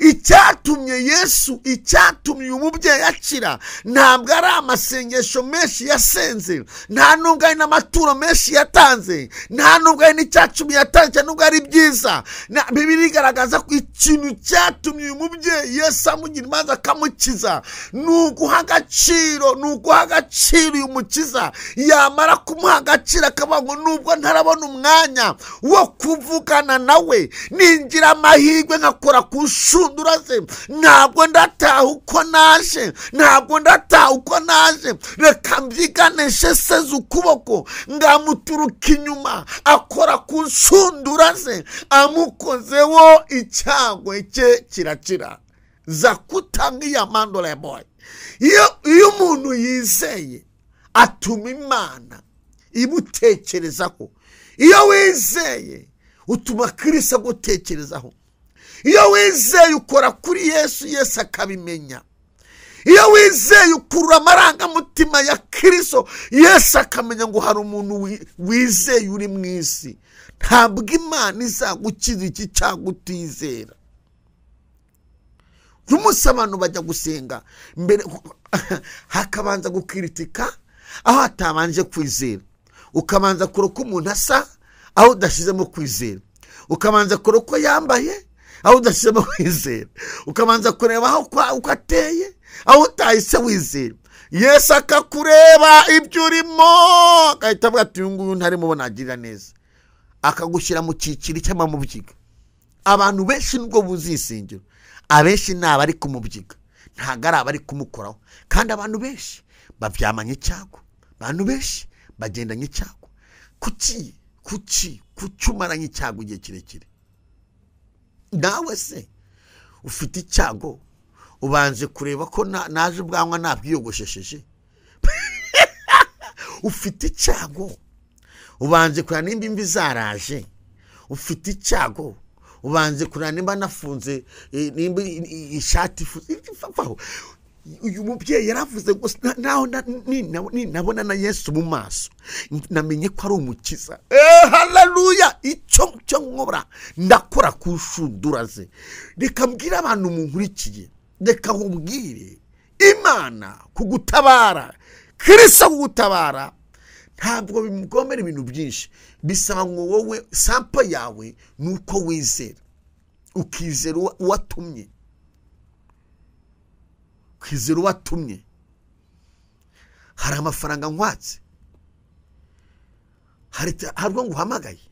Icyatumye Yesu, icyatumye uyu mubyeyi akira, ntabwo ari amasengesho menshi yasenze, nta nubwo ari n'amaturo menshi yatanze, nta nubwo ari n'icyacumi yatanze, nubwo ari byiza. Bibiliya igaragaza ko ikintu cyatumye uyu mubyeyi Yesu amugira imanza akamukiza ni uguha agaciro, ni uguha agaciro uyu mukiza. Yamara kumuha agaciro akavuga ngo nubwo ntarabona umwanya wo kuvugana nawe, ningira amahirwe nkakora ku nshundura ze, ntabwo ndataha uko naje, ntabwo ndataha uko naje, reka mbyiganishe seze ukuboko. Ngamuturuka inyuma akora ku nshundura ze, amukozeho icyago cye kirakira. Zakutanga iya mandora ya boy. Iyo umuntu yizeye atuma Imana imutekerezaho. Iyo wizeye utuma Kristo agutekerezaho. Iyo wizeye ukora kuri Yesu, Yesu akabimenya. Iyo wizeye ukurura amarangamutima ya Kristo, Yesu akamenya ngo hari umuntu wizeye uri mu isi. Ntabwo Imana izagukiza iki cyago utizera. Uyu munsi abantu bajya gusenga mbere hakabanza gukiritika aho hatabanje kwizera. Ukabanza kure uko umuntu asa aho udashyizemo kwizera. Ukabanza kure uko yambaye aho udashyizemo kwizera. Ukabanza kureba aho uko ateye aho utahise wizera. Yesu akakureba ibyo urimo agahita avuga ati uyu nguyu ntarimo nagirira neza, akagushyira mu cyiciro cy'amamubyiga. Abantu benshi nubwo buzuye insengero, abenshi ni abari kumubyiga, ntabwo ari abari kumukoraho. Kandi abantu benshi babyamanye icyago, abantu benshi bagendanye icyago. Kuki kuki kuki umaranye icyago igihe kirekire? Nawe se ufite icyago, ubanje kureba ko naje ubwanwa nabwiyogoshesheje. Ufite icyago, ubanje kureba nimba imvi zaraje. Ufite icyago, ubanje kureba nimba nafunze, nimba ishati ifunze. Uyu mubyeyi yaravuze ngo naho ninabona na Yesu mu maso namenye ko ari umukiza. Haleluya! Icyo cyo nkora ndakora ku nshundura ze. Reka mbwire abantu munkurikiye, reka nkubwire, Imana kugutabara, Kristo kugutabara ntabwo bimugomera ibintu byinshi. Bisaba ngo wowe sampo yawe nuko wizera, ukizera uwatumye, ukizera uwatumye. Hari amafaranga nkwatse, hari ubwo nguhamagaye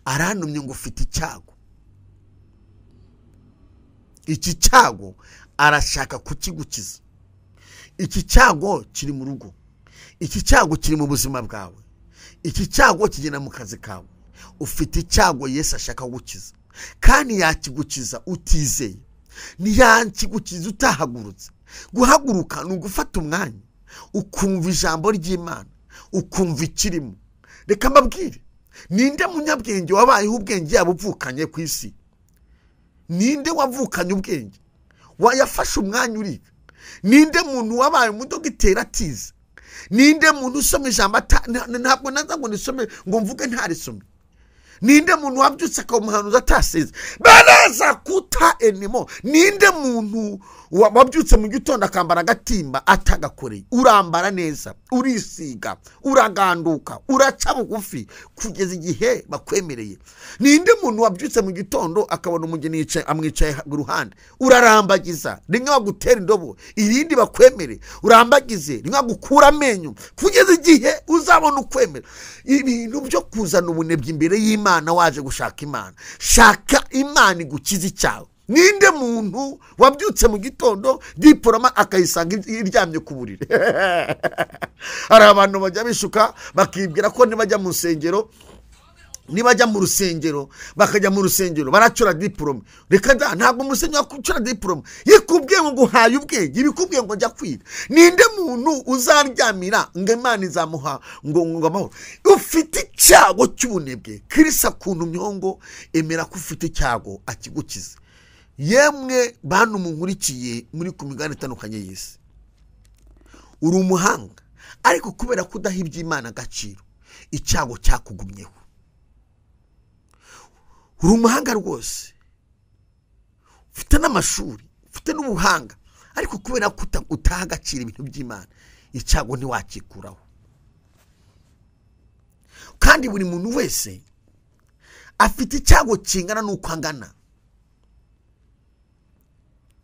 arantumye ngo ufite icyago. Iki cyago arashaka kukigukiza. Iki cyago kiri mu rugo, iki cyago kiri mu buzima bwawe, iki cyago kigenda mu kazi kawe. Ufite icyago Yesu ashaka gukiza, kandi yakigukiza utizeye, ntiyakigukiza utahagurutse. Guhaguruka ni ugufata umwanya ukumva ijambo ry'Imana, ukumva ikirimo. Reka mbabwire, ninde munyabwenge wabayeho ubwenge yaba uvukanye ku isi? Ninde wavukanye ubwenge wayafashe umwanya uriga? Ninde muntu wabaye umudogiteri atize? Ninde muntu usoma ijambo ntabwo naza ngo nisome ngo mvuge ntarisome? Ninde muntu wabyutse akamuhanuza ataseze? Baraza kuta enemo. Ninde muntu wabyutse mu gitondo akambara agatimba atagakoreye? Urambara neza, urisiga, uraganduka, uraca bugufi kugeza igihe bakwemereye. Ninde muntu wabyutse mu gitondo akabona umugeni yicaye amwicaye iruhande? Urarambagiza, rimwe bagutera indobo, irindi bakwemere, urambagize, rimwe bagukura amenyo kugeza igihe uzabona ukwemera. Ibintu byo kuzana ubunebwe imbere y'Imana waje gushaka Imana. Shaka Imana igukize icyago. Ninde muntu wabyutse mu gitondo diploma akayisanga iryamye ku buriri? Hari abantu bajya bishuka bakibwira ko nibajya mu rusengero, nibajya mu rusengero bakajya mu rusengero baracura diploma. Reka da, ntabwo musenyo akucura diploma. Yikubwiye ngo nguhaye ubwenge, ibikubwiye ngo njya kwiga. Ninde muntu uzaryamira ngo Imana izamuha ngo amahoro? Ufite icyago cy'ubunebwe, Kristo akuntumyeho ngo emera ko ufite icyago akigukize. Yemwe bantu munkurikiye muri ku migabane itandukanye y'isi, uri umuhanga ariko kubera ko udaha iby'Imana agaciro, icyago cyakugumyeho. Uri umuhanga rwose, Ufite n'amashuri, ufite n'ubuhanga, ariko kubera ko utaha agaciro ibintu by'Imana, icyago ntiwakikuraho. Kandi buri muntu wese afite icyago kingana n'uko angana.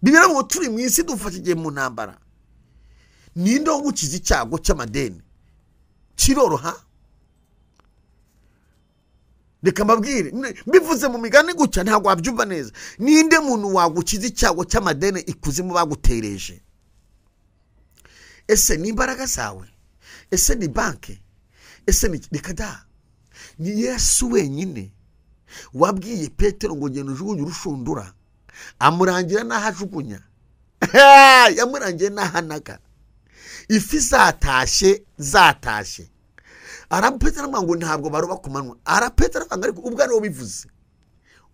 Bibera ngo turi mu isi dufashe igihe mu ntambara. Ninde wogukiza icyago cy'amadeni? Kiroroha? Reka mbabwire, mbivuze mu migani gutya ntabwo wabyumva neza. Ninde muntu wagukiza icyago cy'amadeni ikuzimu bagutereje? Ese ni imbaraga zawe? Ese ni banke? Ese ni reka da? Ni Yesu wenyine wabwiye Petero ngo genda ujugunye urushundura, amurangira n'aho ajugunya. Yamurangiye n'aho anaga. Ifi zatashye. Arapetero aramubwira ngo ntabwo baroba ku manywa. Arapetero aramubwira ariko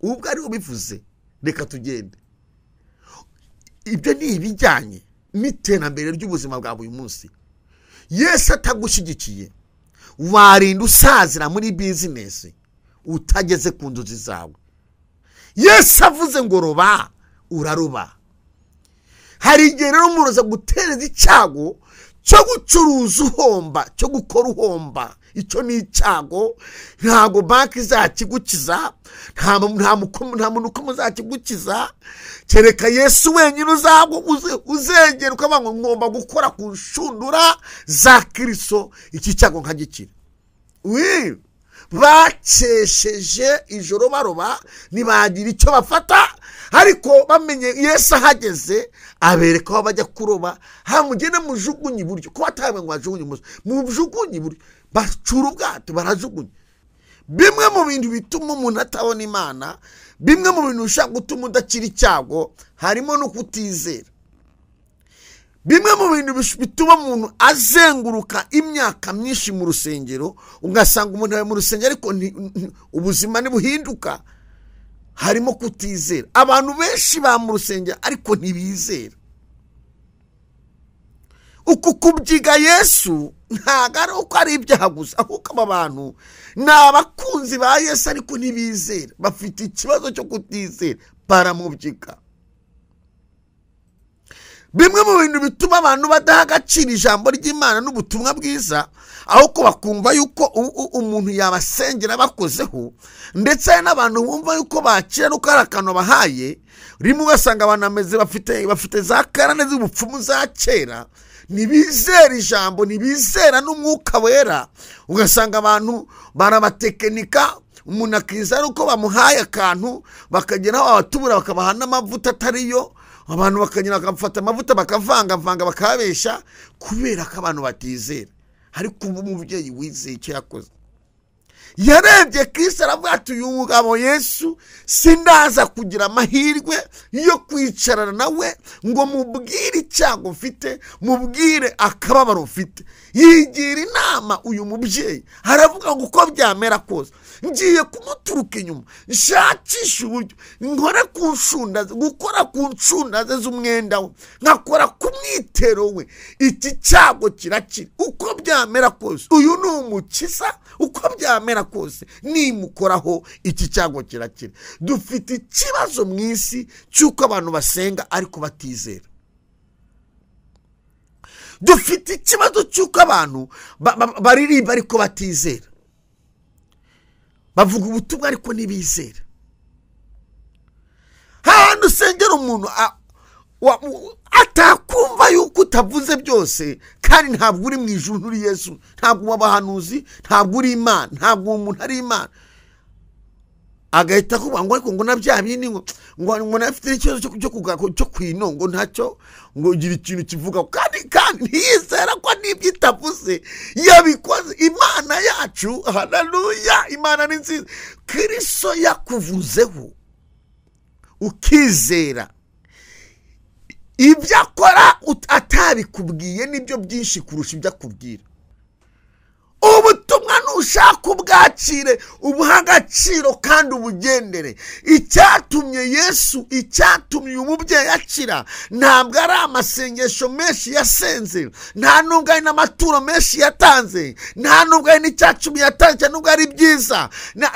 ubwo ari ubivuze reka tugende. Ibyo ni ibijyanye n'iterambere ry'ubuzima bwa buri munsi. Yesu atagushyigikiye warinda usazira muri bizinesi utageze ku nzozi zawe. Yesu avuze ngo roba, uraroba. Hari igihe rero umuntu aza gutereza icyago cyo gucuruza uhomba, cyo gukora uhomba. Icyo ni icyago, ntabwo banki izakigukiza, nta muntu uko muzakigukiza, kereka Yesu wenyine uzegera ukavuga ngo ngomba gukora ku nshundura za Kristo, iki cyago nkagikira. Bakesheje ijoro baroba ntibagira icyo bafata, ariko bamenye Yesu ahageze abereka aho bajya kuroba. Hamugende mujugunye iburyo, ko batawe ngo bajugunye ibumoso, mujugunye iburyo, bacura ubwato barajugunya. Bimwe mu bintu bituma umuntu atabona Imana, bimwe mu bintu bishobora gutuma udakira icyago, harimo no kutizera. Bimwe mu bintu bituma umuntu azenguruka imyaka myinshi mu rusengero, ugasanga umuntu ari mu rusengero ariko ubuzima ntibuhinduka, harimo kutizera. Abantu benshi ba mu rusengero ariko ntibizera. Uku kubyiga Yesu ntabwo ari uko ari ibyaha gusa, ahubwo aba bantu ni abakunzi ba Yesu ariko ntibizera, bafite ikibazo cyo kutizera, baramubyiga. Bimwe mu bintu bituma abantu badaha agaciro ijambo ry'Imana n'ubutumwa bwiza, aho ko bakumva yuko umuntu yabasengera bakozeho, ndetse n'abantu bumva yuko bakira nuko ari akantu bahaye. Rimwe ugasanga abantu ameze bafite za karane z'ubupfumu za kera, ntibizera ijambo, ntibizera n'umwuka wera. Ugasanga abantu barabatekinika, umuntu akiza ari uko bamuhaye akantu, bakagera aho abatubura bakabaha n'amavuta atariyo, abantu bakagenda bakafata amavuta bakavangavanga bakabesha, kubera ko abantu batizera. Ariko ubu umubyeyi wizeye icyo yakoze, yarebye Kristo aravuga ati uyu mugabo Yesu sindaza kugira amahirwe yo kwicarana nawe ngo mubwire icyago mfite, mubwire akababaro mfite. Yigira inama uyu mubyeyi, aravuga ngo uko byamera kose ngiye kumuturuka inyuma, nshakisha uburyo nkora ku nshunda, gukora ku nshunda ze z'umwenda we, nkakora ku mwitero we, iki cyago kirakira. Uko byamera kose uyu ni umukiza, uko byamera kose nimukoraho iki cyago kirakira. Dufite ikibazo mu isi cy'uko abantu basenga ariko batizera. Dufite ikibazo cy'uko abantu baririmba ariko batizera, bavuga ubutumwa ariko ntibizera. Hahandi usengera umuntu atakumva yuko utavuze byose, kandi ntabwo uri mu ijuru uri Yesu, ntabwo wabahanuzi, ntabwo uri Imana, ntabwo umuntu ari Imana. Agahita akuvuga ngo ariko ngo na bya bindi ngo nafite ikibazo cyo kwino, ngo ntacyo, ngo ugira ikintu kivuga, kandi ntiyizera ko n'ibyo itavuze yabikoze. Imana yacu, haleluya, Imana ni nziza. Kristo yakuvuzeho ukizera, ibyo akora atabikubwiye nibyo byinshi kurusha ibyo akubwira. Ubutumwa Ushaka ubwakire, ubuha agaciro kandi ubugendere. Icyatumye Yesu, icyatumye uyu mubyeyi akira, ntabwo ari amasengesho menshi yasenze, nta nubwo ari n'amaturo menshi yatanze, nta nubwo ari n'icyacumi yatanze, nubwo ari byiza.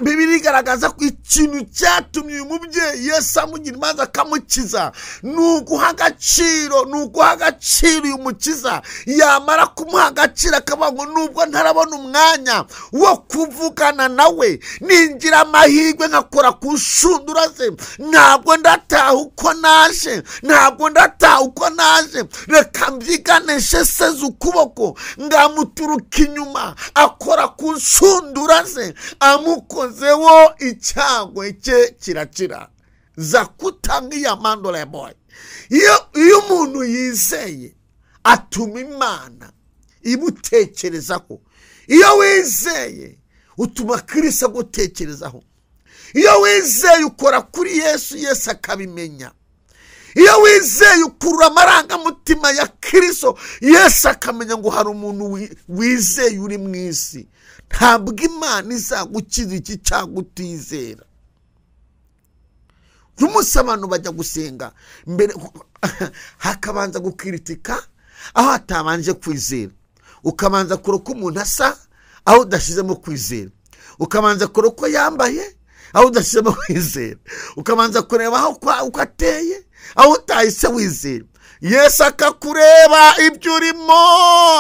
Bibiliya igaragaza ko ikintu cyatumye uyu mubyeyi Yesu amugira imanza akamukiza ni uguha agaciro, ni uguha agaciro uyu mukiza. Yamara kumuha agaciro akavuga ngo nubwo ntarabona umwanya wo kuvugana nawe, ningira amahirwe nkakora ku nshundura ze, ntabwo ndataha uko naje, ntabwo ndataha uko naje, reka mbyiganishe seze ukuboko. Ngamuturuka inyuma akora ku nshundura ze, amukozeho icyago cye kirakira. Zakuta nk'iya boy. Iyo umuntu yizeye atuma Imana imutekerezaho. Iyo wizeye utuma Kristo agutekerezaho. Iyo wizeye ukora kuri Yesu, Yesu akabimenya. Iyo wizeye ukurura amarangamutima ya Kristo, Yesu akamenya ngo hari umuntu wizeye uri mu isi. Ntabwo Imana izagukiza iki cyago utizera. Uyu munsi abantu bajya gusenga mbere hakabanza gukiritika aho hatabanje kwizera. Ukabanza kure uko umuntu asa aho udashyizemo kwizera, ukabanza kure uko yambaye aho udashyizemo kwizera, ukabanza kureba aho uko ateye aho utahise wizera. Yesu akakureba ibyo urimo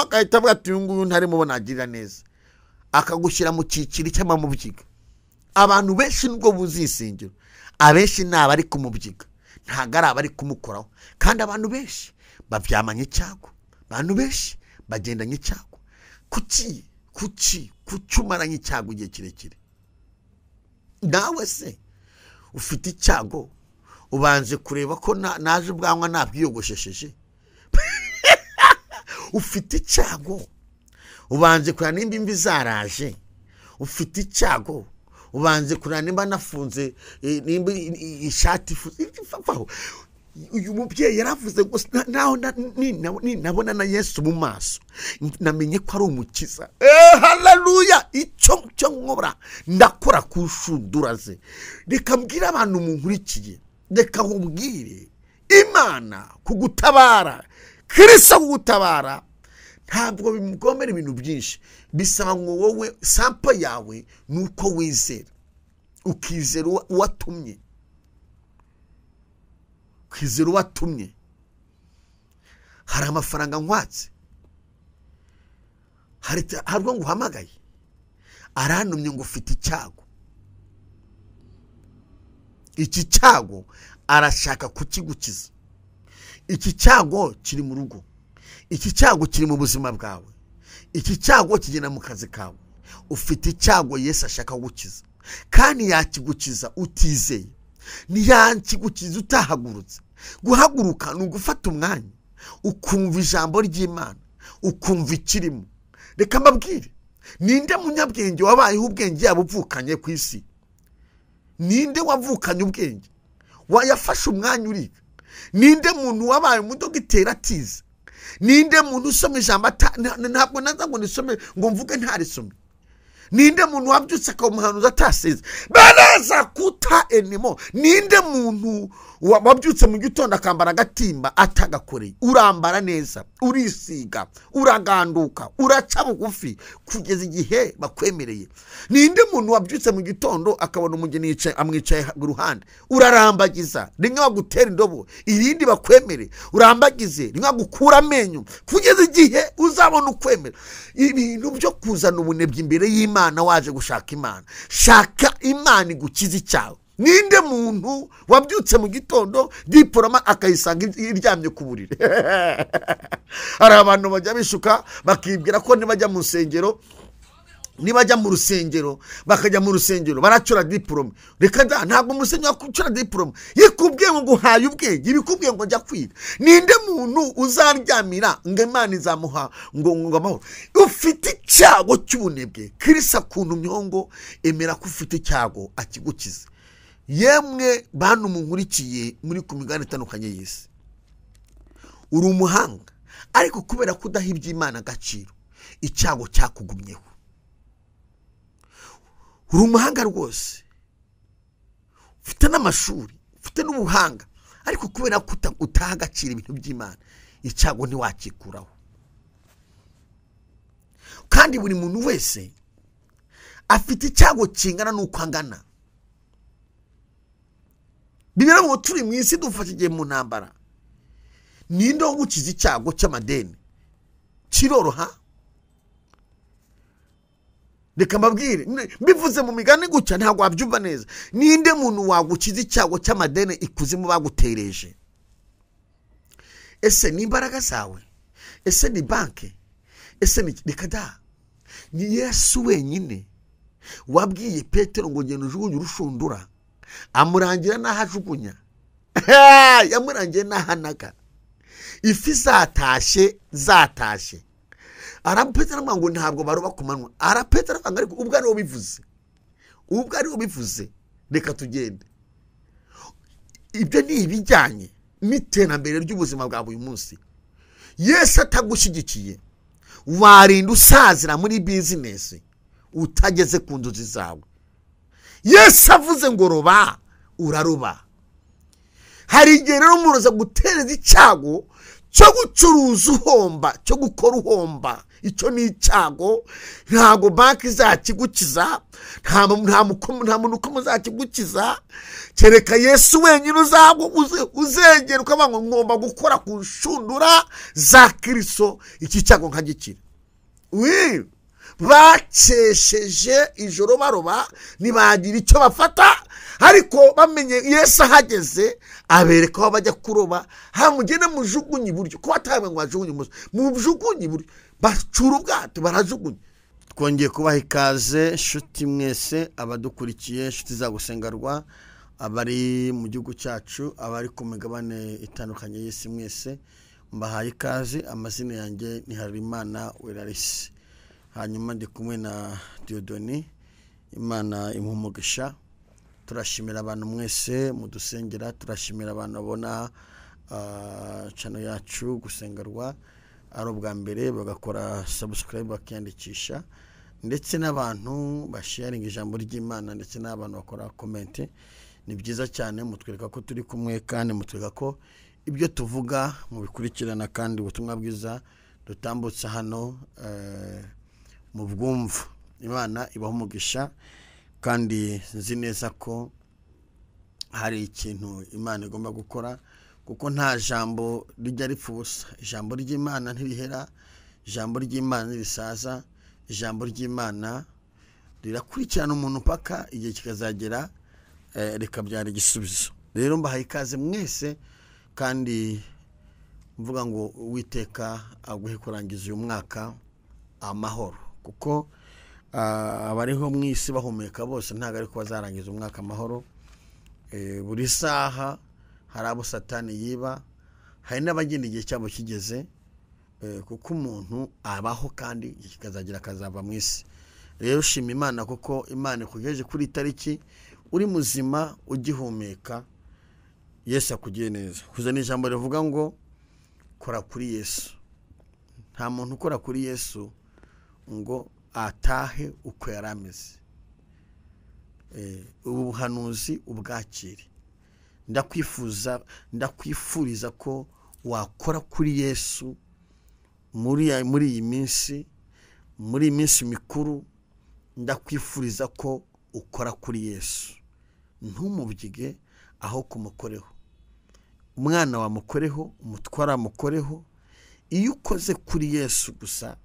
agahita avuga ati uyu nguyu ntarimo nagirira neza, akagushyira mu cyiciro cy'amamubyiga. Abantu benshi nubwo buzi insengero, abenshi ni abari kumubyiga, ntabwo ari abari kumukoraho. Kandi abantu benshi babyamanye icyago, abantu benshi bagendanye icyago. Kuki kuki kuki umaranye icyago igihe kirekire? Nawe se ufite icyago, ubanje kureba ko naje ubwanwa nabwiyogoshesheje. Ufite icyago, ubanje kureba nimba imvi zaraje. Ufite icyago, ubanze kureba nimba nafunze, nimba ishati ifunze. Uyu mubyeyi yaravuze ngo naho ninabona na Yesu mu maso namenye ko ari umukiza. Haleluya! Icyo cyo nkora ndakora ku nshundura ze. Reka mbwire abantu munkurikiye, reka nkubwire, Imana kugutabara, Kristo kugutabara ntabwo bimugomera ibintu byinshi. Bisaba ngo wowe sampo yawe nuko wizera, ukizera uwatumye, ukizera uwatumye. Hari amafaranga nkwatse, hari ubwo nguhamagaye, arantumye ngo ufite icyago. Iki cyago arashaka kukigukiza. Iki cyago kiri mu rugo, iki cyago kiri mu buzima bwawe, iki cyago kigenda mu kazi kawe. Ufite icyago Yesu ashaka gukiza, kandi yakigukiza utizeye, ntiyakigukiza utahagurutse. Guhaguruka ni ugufata umwanya ukumva ijambo ry'Imana, ukumva ikirimo. Reka mbabwire, ninde munyabwenge wabayeho ubwenge yabuvukanye ku isi? Ninde wavukanye ubwenge wayafashe umwanya uriga? Ninde muntu wabaye umudogiteri atize? Ninde muntu usoma ijambo ntabwo naza ngo nisome ngo mvuge ntarisome? Ninde muntu wabyutse akamuhanuza ataseze? Baraza kuta enemo. Ninde muntu wabyutse mu gitondo akambara agatimba atagakoreye? Urambara neza, urisiga, uraganduka, uraca bugufi kugeza igihe bakwemereye. Ninde muntu wabyutse mu gitondo akabona umugeni amwicaye iruhande? Urarambagiza, rimwe bagutera indobo, irindi bakwemere, urambagize, rimwe bagukura amenyo kugeza igihe uzabona ukwemera. Ibintu byo kuzana ubunebwe imbere y'Imana waje gushaka Imana. Shaka Imana igukize icyago. Ninde muntu wabyutse mu gitondo diporoma akayisanga iryamye ku buriri? Hari abantu bajya bishuka bakibwira ko nibajya mu rusengero, nibajya mu rusengero bakajya mu rusengero baracura diporome. Reka da, ntabwo musenyeri wakucura diporome. Yikubwiye ngo nguhaye ubwenge, ibikubwiye ngo njya kwiga. Ninde muntu uzaryamira ngo Imana izamuha ngo amahoro? Ufite icyago cy'ubunebwe, Kristo akuntumyeho ngo emera ko ufite icyago akigukize. Yemwe bantu munkurikiye muri ku migabane itandukanye y'isi, uri umuhanga ariko kubera kudaha iby'Imana agaciro, icyago cyakugumyeho. Uri umuhanga rwose, ufite n'amashuri, ufite n'ubuhanga, ariko kubera ko utaha agaciro ibintu by'Imana, icyago ntiwakikuraho. Kandi buri muntu wese afite icyago kingana n'uko angana. Bibera ngo turi mu isi dufashe igihe mu ntambara. Ninde wogukiza icyago cy'amadeni? Kiroroha? Reka mbabwire, mbivuze mu migani gutya ntabwo wabyumva neza. Ninde muntu wagukiza icyago cy'amadeni ikuzimu bagutereje? Ese ni imbaraga zawe? Ese ni banke? Ese ni reka da? Ni Yesu wenyine wabwiye Petero ngo genda ujugunye urushundura, amurangira n'aho ajugunya. Yamurangiye n'aho anaga. Ifi zatashye. Arapetero aramubwira ngo ntabwo baroba ku manywa. Arapetero aramubwira ariko ubwo ari ubivuze reka tugende. Ibyo ni ibijyanye n'iterambere ry'ubuzima bwa buri munsi. Yesu atagushyigikiye, warinda usazira muri bizinesi utageze ku nzozi zawe. Yesu avuze ngo roba, uraroba. Hari igihe rero umuntu aza gutereza icyago cyo gucuruza uhomba, cyo gukora uhomba. Icyo ni icyago, ntabwo banki izakigukiza, nta muntu uko muzakigukiza, kereka Yesu wenyine uzegera ukavuga ngo ngomba gukora ku nshundura za Kristo, iki cyago nkagikira. Bakesheje ijoro baroba ntibagira icyo bafata, ariko bamenye Yesu ahageze abereka aho bajya kuroba. Hamugende mujugunye iburyo, ko batawe ngo bajugunye ibumoso, mujugunye iburyo, bacura ubwato barajugunya. Twongeye kubaha ikaze nshuti mwese abadukurikiye, nshuti za Gusengerwa, abari mu gihugu cyacu, abari ku migabane itandukanye y'isi, mwese mbahaye ikaze. Amazina yanjye ni Harerimana Welarisi, hanyuma ndi kumwe na Dieudonné. Imana imuhe umugisha. Turashimira abantu mwese mudusengera, turashimira abantu babona channel yacu Gusengerwa ari ubwa mbere bagakora subscribe bakiyandikisha, ndetse n'abantu basharinga ijambo ry'Imana, ndetse n'abantu bakora comment. Ni byiza cyane, mutwereka ko turi kumwe kandi mutwereka ko ibyo tuvuga mubikurikirana, kandi ubutumwa bwiza dutambutsa hano mu bwumva. Imana ibaha umugisha, kandi nzi neza ko hari ikintu Imana igomba gukora, kuko nta jambo rijya ripfa ubusa. Ijambo ry'Imana ntirihera, ijambo ry'Imana ntirisaza, ijambo ry'Imana rirakurikirana umuntu paka igihe kikazagera rikabyara igisubizo. Rero mbahaye ikaze mwese, kandi mvuga ngo Uwiteka aguhe kurangiza uyu mwaka amahoro, kuko abariho mu isi bahumeka bose ntabwo ariko bazarangiza umwaka amahoro. Buri saha hari abo Satani yiba, hari n'abagenda igihe cyabo kigeze, kuko umuntu abaho kandi kikazagira akazava mu isi. Rero shima Imana kuko Imana ikugejeje kuri tariki uri muzima ugihumeka. Yesu akugiye neza. Kuzana ijambo rivuga ngo kora kuri Yesu. Nta muntu ukora kuri Yesu ngo atahe uko yari ameze. Ubu buhanuzi ubwakire. Ndakwifuriza ko wakora kuri Yesu muri iyi minsi, muri iyi minsi mikuru. Ndakwifuriza ko ukora kuri Yesu, ntumubyige aho kumukoreho. Umwana wamukoreho, umutwara wamukoreho. Iyo ukoze kuri Yesu gusa,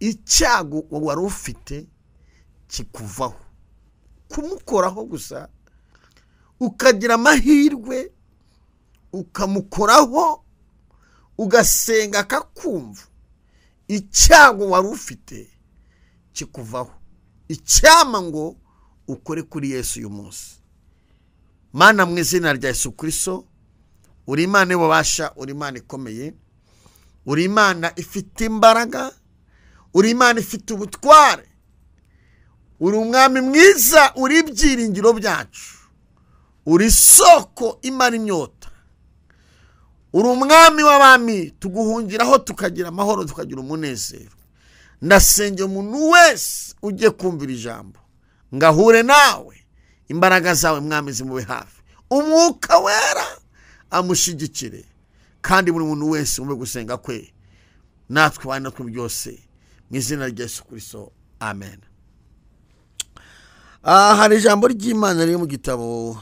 icyago wari ufite kikuvaho. Kumukoraho gusa, ukagira amahirwe ukamukoraho, ugasenga akakumva, icyago wari ufite kikuvaho. Icyama ngo ukore kuri Yesu uyu munsi. Mana mu izina rya Yesu Kristo, uri Imana y'ububasha, uri Imana ikomeye, uri Imana ifite imbaraga, uri Imana ifite ubutware, uri umwami mwiza, uri ibyiringiro byacu, uri isoko imara inyota, uri umwami w'abami, tuguhungiraho tukagira amahoro, tukagira umunezero. Ndasengera umuntu wese ugiye kumvira ijambo, Ngahure nawe, imbaraga zawe Mwami zimube hafi, Umwuka Wera amushigikire, kandi buri muntu wese umwe gusenga kwe natwe bane natwe byose, mu izina rya Yesu Kristo, amen. Hari ijambo ry'Imana riri mu gitabo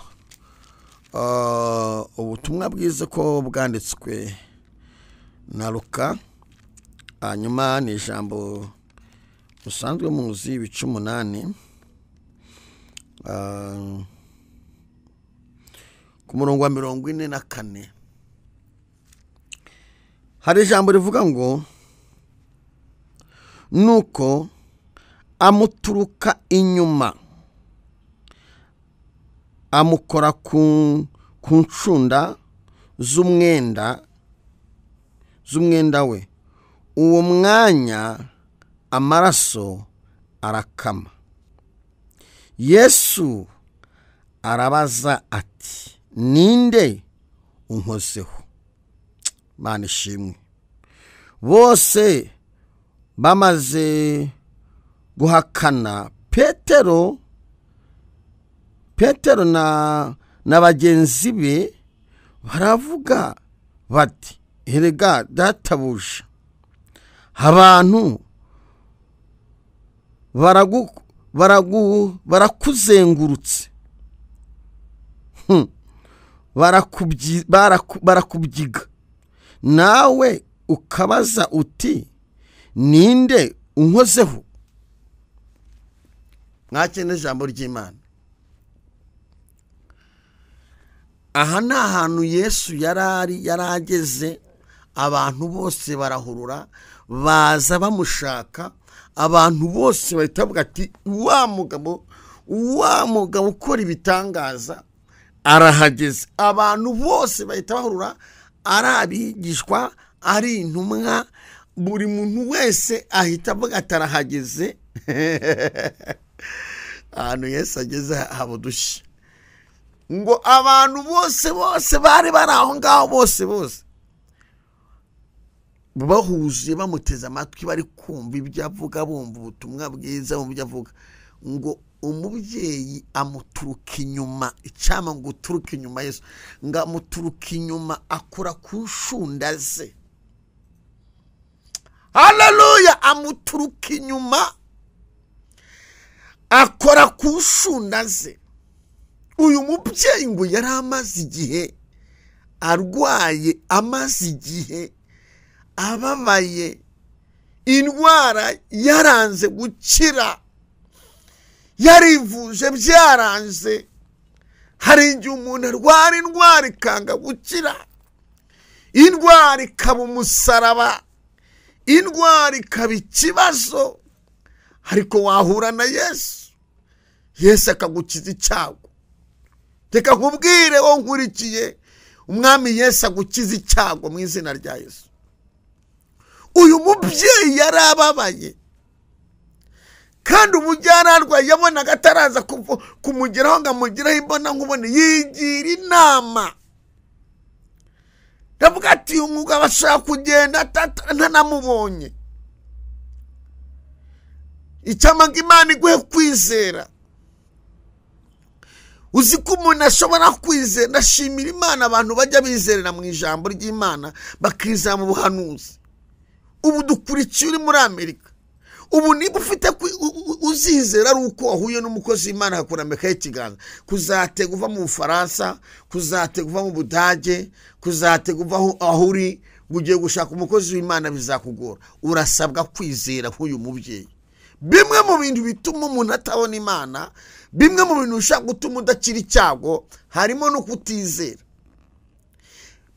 ubutumwa bwiza ko bwanditswe na Luka, hanyuma ni ijambo musanzwe muzi, ibice 8 ku murongo wa 44. Hari ijambo rivuga ngo nuko amuturuka inyuma amukora ku ncunda z'umwenda we, uwo mwanya amaraso arakama. Yesu arabaza ati ninde unkozeho? Mana ishimwe. Bose bamaze guhakana, Petero na bagenzi be baravuga bati erega databuja, abantu barakuzengurutse, barakubyiga, nawe ukabaza uti ninde unkozeho? Mwakene ijambo ry'Imana. Aha ni ahantu Yesu yarageze, abantu bose barahurura baza bamushaka, abantu bose bahita bavuga ati wa mugabo ukora ibitangaza arahageze. Abantu bose bahita bahurura, ari abigishwa, ari intumwa, buri muntu wese ahita avuga ati arahageze. Ahantu Yesu ageze haba udushya. Ngo abantu bose bose bari bari aho ngaho, bose bose bahuzuye bamuteze amatwi, bari kumva ibyo avuga, bumva ubutumwa bwiza mu byo avuga. Ngo umubyeyi amuturuka inyuma, icyama ngo uturuke inyuma Yesu, ngo amuturuka inyuma akora ku nshunda ze. Haleluya! Amuturuka inyuma akora ku nshunda ze. Uyu mubyeyi ngo yari amaze igihe arwaye, amaze igihe ababaye, indwara yaranze gukira, yarivuje byaranze. Hari igihe umuntu arwara indwara ikanga gukira, indwara ikaba umusaraba, indwara ikaba ikibazo, ariko wahura na Yesu, Yesu akagukiza icyago. Reka nkubwire wowe nkurikiye, Umwami Yesu agukiza icyago mu izina rya Yesu. Uyu mubyeyi yarababaye, kandi umujyanarwa yabonaga ataraza kumugeraho ngo amugiraho imbona nkubone, yigira inama ndavuga ati umugabo ashaka kugenda ntanamubonye. Icyampa ngo Imana iguhe kwizera. Uzi ko umuntu ashobora kwizera. Ndashimira Imana abantu bajya bizerera mu ijambo ry'Imana, bakizera mu buhanuzi. Ubu dukurikiye uri muri Amerika, ubu niba ufite uzizera ari uko wahuye n'umukozi w'Imana akakurambikaho ikiganza, kuzatega uva mu Bufaransa, kuzatega uva mu Budage, kuzatega uva aho uri ugiye gushaka umukozi w'Imana bizakugora. Urasabwa kwizera nk'uyu mubyeyi. Bimwe mu bintu bituma umuntu atabona Imana, bimwe mu bintu bishobora gutuma udakira icyago, harimo no kutizera.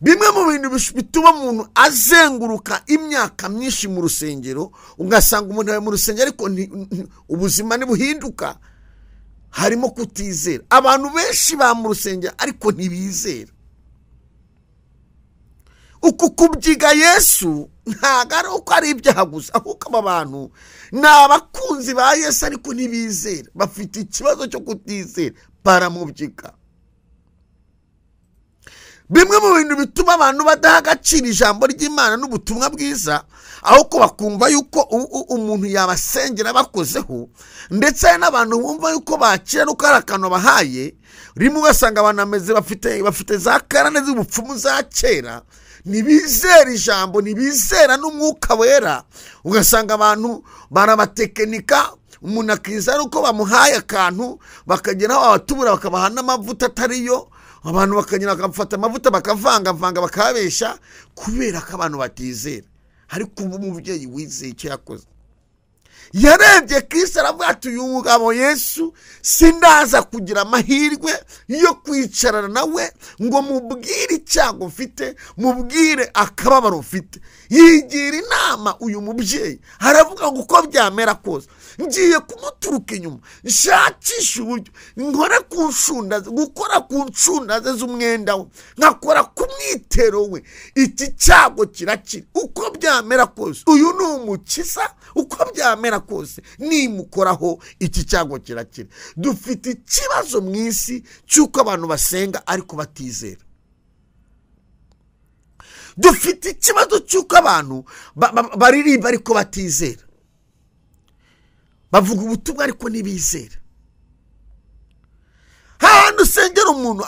Bimwe mu bintu bituma umuntu azenguruka imyaka myinshi mu rusengero, ugasanga umuntu ari mu rusengero ariko ubuzima ntibuhinduka, harimo kutizera. Abantu benshi ba mu rusengero ariko ntibizera. Uku kubyiga Yesu ntabwo ari uko ari ibyaha gusa, ahubwo aba bantu ni abakunzi ba Yesu ariko ntibizera, bafite ikibazo cyo kutizera, baramubyiga. Bimwe mu bintu bituma abantu badaha agaciro ijambo ry'Imana n'ubutumwa bwiza, ahubwo bakumva yuko umuntu yabasengera bakozeho, ndetse n'abantu bumva yuko bakira nuko hari akantu bahaye. Rimwe ugasanga abantu bameze bafite za karande z'ubupfumu za kera, ntibizera ijambo, ntibizera n'umwuka wera. Ugasanga abantu barabatekinika, umuntu akiza ari uko bamuhaye akantu, bakagera aho abatubura bakabaha n'amavuta atariyo, abantu bakagenda bakafata amavuta bakavangavanga bakabesha, kubera ko abantu batizera. Ariko ubu umubyeyi wizeye icyo yakoze, yarebye Kristo aravuga ati uyu mugabo Yesu sindaza kugira amahirwe yo kwicarana nawe ngo mubwire icyago mfite, mubwire akababaro mfite. Yigira inama uyu mubyeyi, aravuga ngo uko byamera kose ngiye kumuturuka inyuma, nshakishe uburyo nkore ku nshunda, gukora ku nshunda ze z'umwenda we, nkakora ku mwitero we, iki cyago kirakira. Uko byamera kose uyu ni umukiza, uko byamera kose nimukoraho iki cyago kirakira. Dufite ikibazo mu isi cy'uko abantu basenga ariko batizera. Dufite ikibazo cy'uko abantu baririmba ariko batizera, bavuga ubutumwa ariko ntibizera. Hano usengera umuntu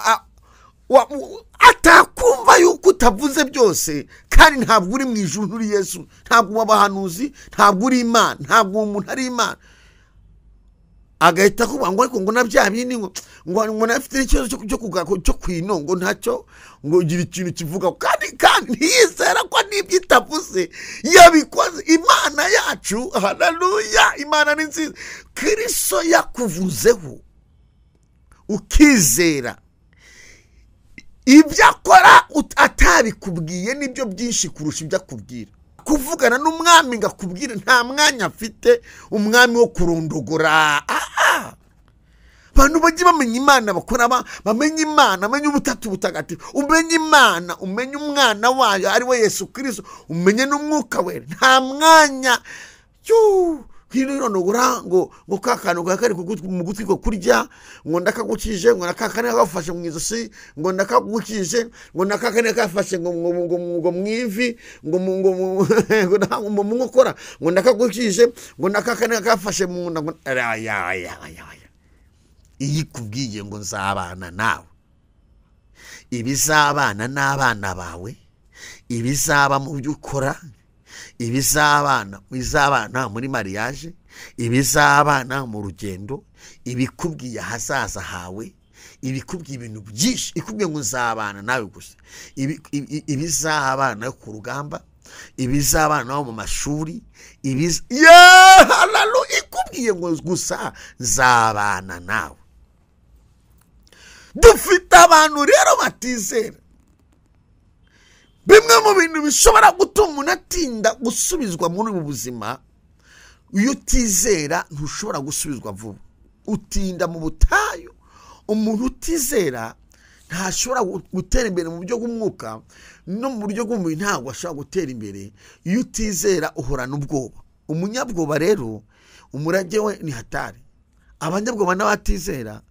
atakumva yuko utavuze byose, kandi ntabwo uri mu ijuru uri Yesu, ntabwo wabahanuzi, ntabwo uri Imana, ntabwo umuntu ari Imana. Agahita kuvuga ngo ariko ngo na bya bindi ngo nafite ikibazo cyo kwino, ngo ntacyo, ngo ugira ikintu kivuga, kandi ntiyizera ko n'ibyo itavuze yabikoze. Imana yacu, haleluya, Imana ni nziza. Kristo yakuvuzeho ukizera, ibyo akora atabikubwiye nibyo byinshi kurusha ibyo akubwira. Kuvugana n'umwami ngakubwira nta mwanya afite, umwami wo kurondogora. Abantu bajye bamenya Imana, bakora bamenye Imana, bamenye ubutatu butagatifu, umenye Imana, umenye umwana wayo ari we Yesu Kristo, umenye n'umwuka we. Nta mwanya kwirondogora ngo kakantu kari mu gutwi ko kurya, ngo ndakagukije, ngo nakakane kagafashe mu izosi, ngo ndakagukije, ngo nakakane kafashe ngo ngo mu ivi, ngo ngo mu nkokora, ngo ndakagukije, ngo nakakane kafashe mu nda, ngo ya. Iyi kubwiye ngo nzabana nawe, ibizabana n'abana bawe, ibizaba mu byo ukora, ibizabana muri mariage, ibizabana mu rugendo, ibikubwiye ahazaza hawe, ibikubwiye ibintu byinshi, ikubwiye ngo nzabana nawe gusa, ibizabana ku rugamba, ibizabana mu mashuri, ikubwiye ngo gusa nzabana nawe. Dufite abantu rero batizera. Bimwe mu bintu bishobora gutuma umuntu atinda gusubizwa muri ubu buzima, iyo utizera ntushobora gusubizwa vuba, utinda mu butayu. Umuntu utizera ntashobora gutera imbere mu buryo bw'umwuka no mu buryo bw'umubiri, ntabwo ashobora gutera imbere. Iyo utizera uhorana ubwoba. Umunyabwoba rero umurage we ni hatari. Abanyabwoba n'abatizera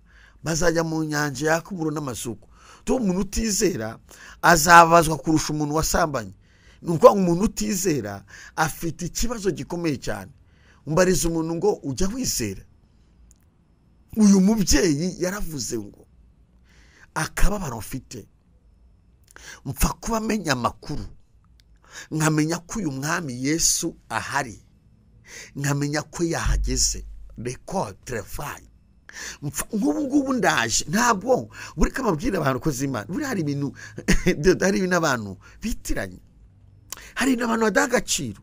bazajya mu nyanja yaka umuriro n'amasuku. Umuntu utizera azabazwa kurusha umuntu wasambanye. Ni ukuvuga ngo umuntu utizera afite ikibazo gikomeye cyane. Umbariza umuntu ngo ujya wizera. Uyu mubyeyi yaravuze ngo akababaro mfite, mpfa kuba amenya amakuru, nkamenya ko uyu mwami Yesu ahari, nkamenya ko yahageze, record trefaye. Nk'ubu ngubu ndaje, ntabwo buri kamabwira abantu ko z'Imana. Buri hari ibintu, hari ibintu abantu bitiranye, hari n'abantu badaha agaciro.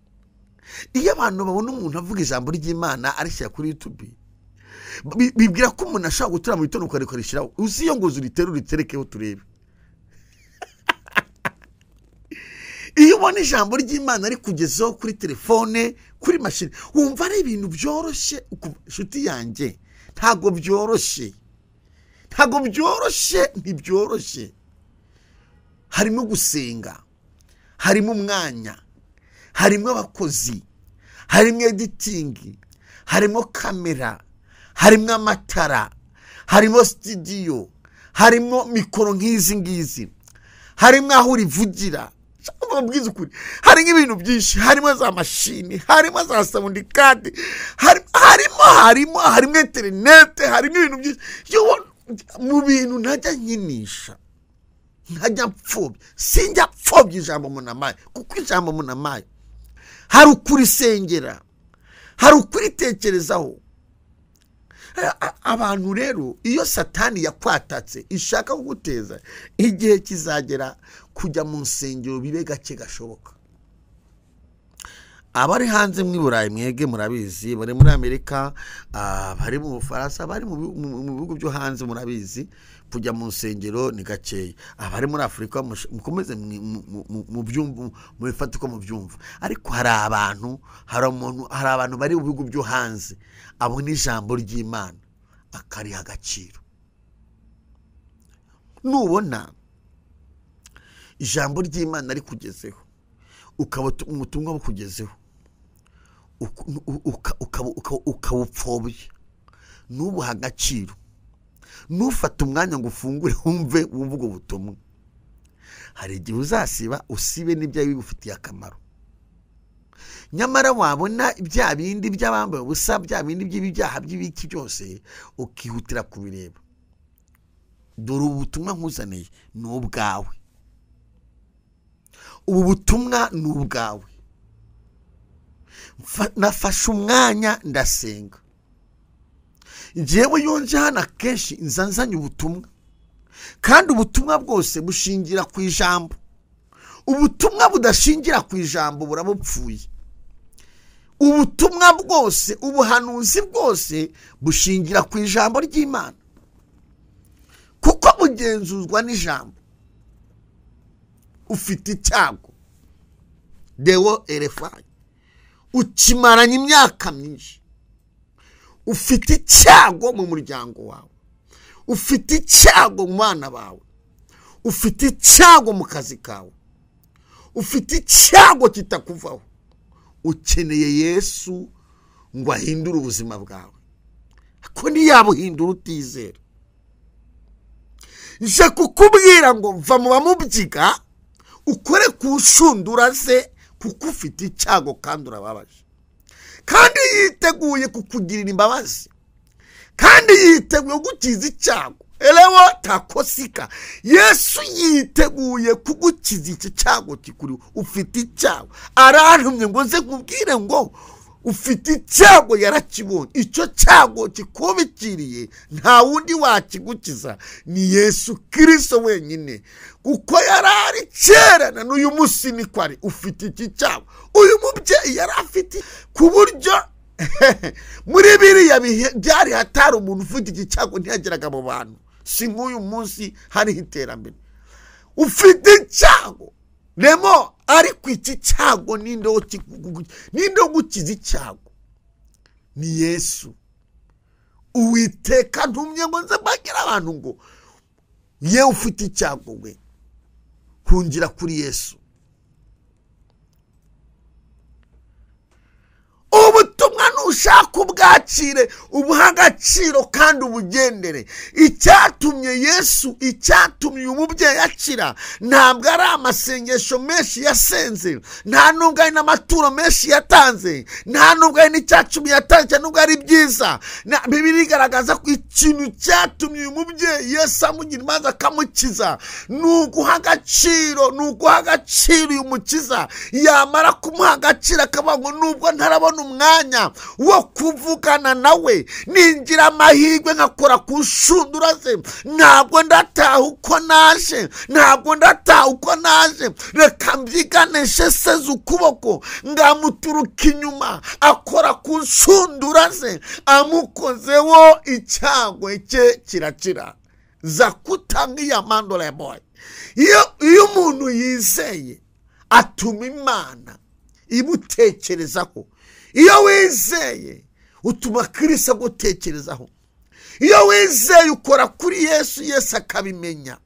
Iyo abantu babona umuntu avuga ijambo ry'Imana arishyira kuri YouTube, bibwira ko umuntu ashobora gutura mu gitondo ukarikoreshyiraho. Uzi iyo ngo uritere uriterekeho turebe. Iyo ubona ijambo ry'Imana rikugezeho kuri telefone, kuri mashini, wumva ari ibintu byoroshye. Inshuti yanjye, ntabwo byoroshye, ntabwo byoroshye, ntibyoroshye. Harimo gusenga, harimo umwanya, harimo abakozi, harimo editing, harimo kamera, harimo amatara, harimo studio, harimo mikoro nk'izi ngizi, Harimo aho urivugira. Mbabwiza ukuri, hari nk'ibintu byinshi, harimo za mashini, harimo za sound card, harimo internet, harimo ibintu byinshi. Mu bintu ntajya nkinisha, ntajya mpfobya, sinjya mpfobya ijambo munamaye, kuko ijambo munamaye hari ukurisengera, hari ukuritekerezaho. Abantu rero iyo Satani yakwatatse ishaka kuguteza, igihe kizagera kujya mu nsengero bibe gake gashoboka. Abari hanze mu Burayi mwege murabizi, bari muri Amerika, bari mu Bufaransa, bari mu bihugu byo hanze murabizi, kujya mu nsengero ni gakeya. Abari muri Afurika mukomeze mu byumva, mubifate uko mubyumva. Ariko hari abantu, hari abantu bari mu bihugu byo hanze abona ijambo ry'Imana akariha agaciro. Nubona ijambo ry'Imana rikugezeho, ukaba umutumwa bukugezeho, ukawupfobya, nubuha agaciro, nufata umwanya ngo ufungure wumve ubwo butumwa, hari igihe uzasiba usibe n'ibyo bigufitiye akamaro. Nyamara wabona bya bindi by'abambaye ubusa, bya bindi by'ibyaha by'ibiki byose, ukihutira kubireba. Dore ubutumwa nkuzaniye ni ubwawe. Ubu butumwa ni ubwawe. Nafashe umwanya ndasenga. Njyewe yonje hano akenshi nzanzanye ubutumwa, kandi ubutumwa bwose bushingira ku ijambo. Ubutumwa budashingira ku ijambo burabupfuye. Ubutumwa bwose, ubuhanuzi bwose bushingira ku ijambo ry'Imana, kuko bugenzuzwa n'ijambo. Ufite icyago deo erefai, ukimaranye imyaka myinshi, ufite icyago mu muryango wawe, ufite icyago mu bana bawe, ufite icyago mu kazi kawe, ufite icyago kitakuvaho. Ukeneye Yesu ngo ahindure ubuzima bwawe, ko ntiyabuhindura utizera. Nje kukubwira ngo va mu bamubyiga, ukore ku nshundura ze, kuko ufite icyago kandi urababaje, kandi yiteguye kukugirira imbabazi, kandi yiteguye gukiza icyago. Elewo takosika, Yesu yiteguye kugukiza iki cyago kikuri. Ufite icyago, arantumye ngo nze nkubwire ngo ufite icyago, yarakibonye. Icyo cyago kikubikiriye nta wundi wakigukiza, ni Yesu Kristo wenyine, kuko yarari kera na n'uyu munsi niko ari. Ufite iki cyago. Uyu mubyeyi yari afite ku buryo muri biriya bihe byari hatari umuntu ufite iki cyago ntiyageraga mu bantu. Si nk'uyu munsi hariho iterambere. Ufite icyago remo, ariko iki cyago ninde gukiza icyago? Ni Yesu. Uwiteka ntumye ngo nze mbagire abantu ngo ye ufite icyago we hungira kuri Yesu. Ubutumwa nushaka ubwakire, ubuha agaciro kandi ubugendere. Icyatumye Yesu, icyatumye umubyeyi akira, ntabwo ari amasengesho menshi yasenze, nta nubwo ari n'amaturo menshi yatanze, nta nubwo ari n'icyacumi yatanze, nubwo ari byiza. Bibiliya igaragaza ko ikintu cyatumye uyu mubyeyi Yesu amugira imanza akamukiza ni uguha agaciro, ni uguha agaciro uyu mukiza. Yamara kumuha agaciro akavuga ngo nubwo ntarabona umwanya wo kuvugana nawe, ningira amahirwe nkakora ku nshundura ze, ntabwo ndataha uko naje, ntabwo ndataha uko naje, reka mbyiganishe seze ukuboko. Ngamuturuka inyuma akora ku nshundura ze, amukozeho icyago cye kirakira. Zakutangiya mandole boy. Iyo umuntu yizeye atuma Imana imutekerezaho. Iyo wizeye utuma Kristo agutekerezaho. Iyo wizeye ukora kuri Yesu, Yesu akabimenya.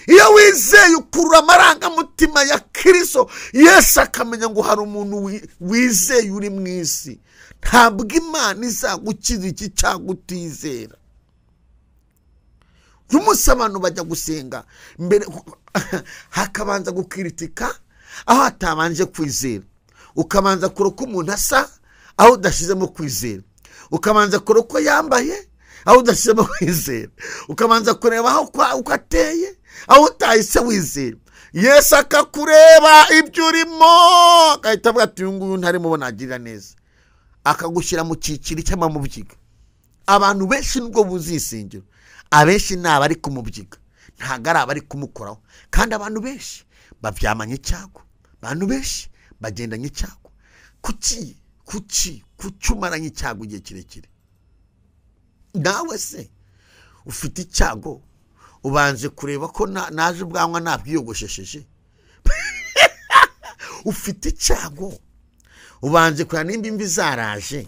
Iyo wizeye ukurura amarangamutima ya Kristo, Yesu akamenya ngo hari umuntu wizeye uri mu isi. Ntabwo Imana izagukiza iki cyago utizera. Umunsi abantu bajya gusenga mbere hakabanza gukiritika aho hatabanje kwizera, ukabanza kureka umuntu asa aho udashyizemo kwizera, ukabanza kureka uko yambaye aho udashyizemo kwizera, ukabanza kureba aho uko ateye aho utahise wizera. Yesu akakureba ibyo urimo agahita avuga ati uyu nguyu ntarimo ubona agirira neza, akagushyira mu cyiciro cy'amamubyiga. Abantu benshi nubwo buzi insengero, abenshi ni abari kumubyiga, ntabwo ari abari kumukoraho. Kandi abantu benshi babyamanye icyago, abantu benshi bagendanye icyago. Kuki kuki kuki umaranye icyago igihe kirekire? Nawe se ufite icyago, ubanje kureba ko naje ubwanwa nabwiyogoshesheje. Ufite icyago, ubanje kureba nimba imvi zaraje.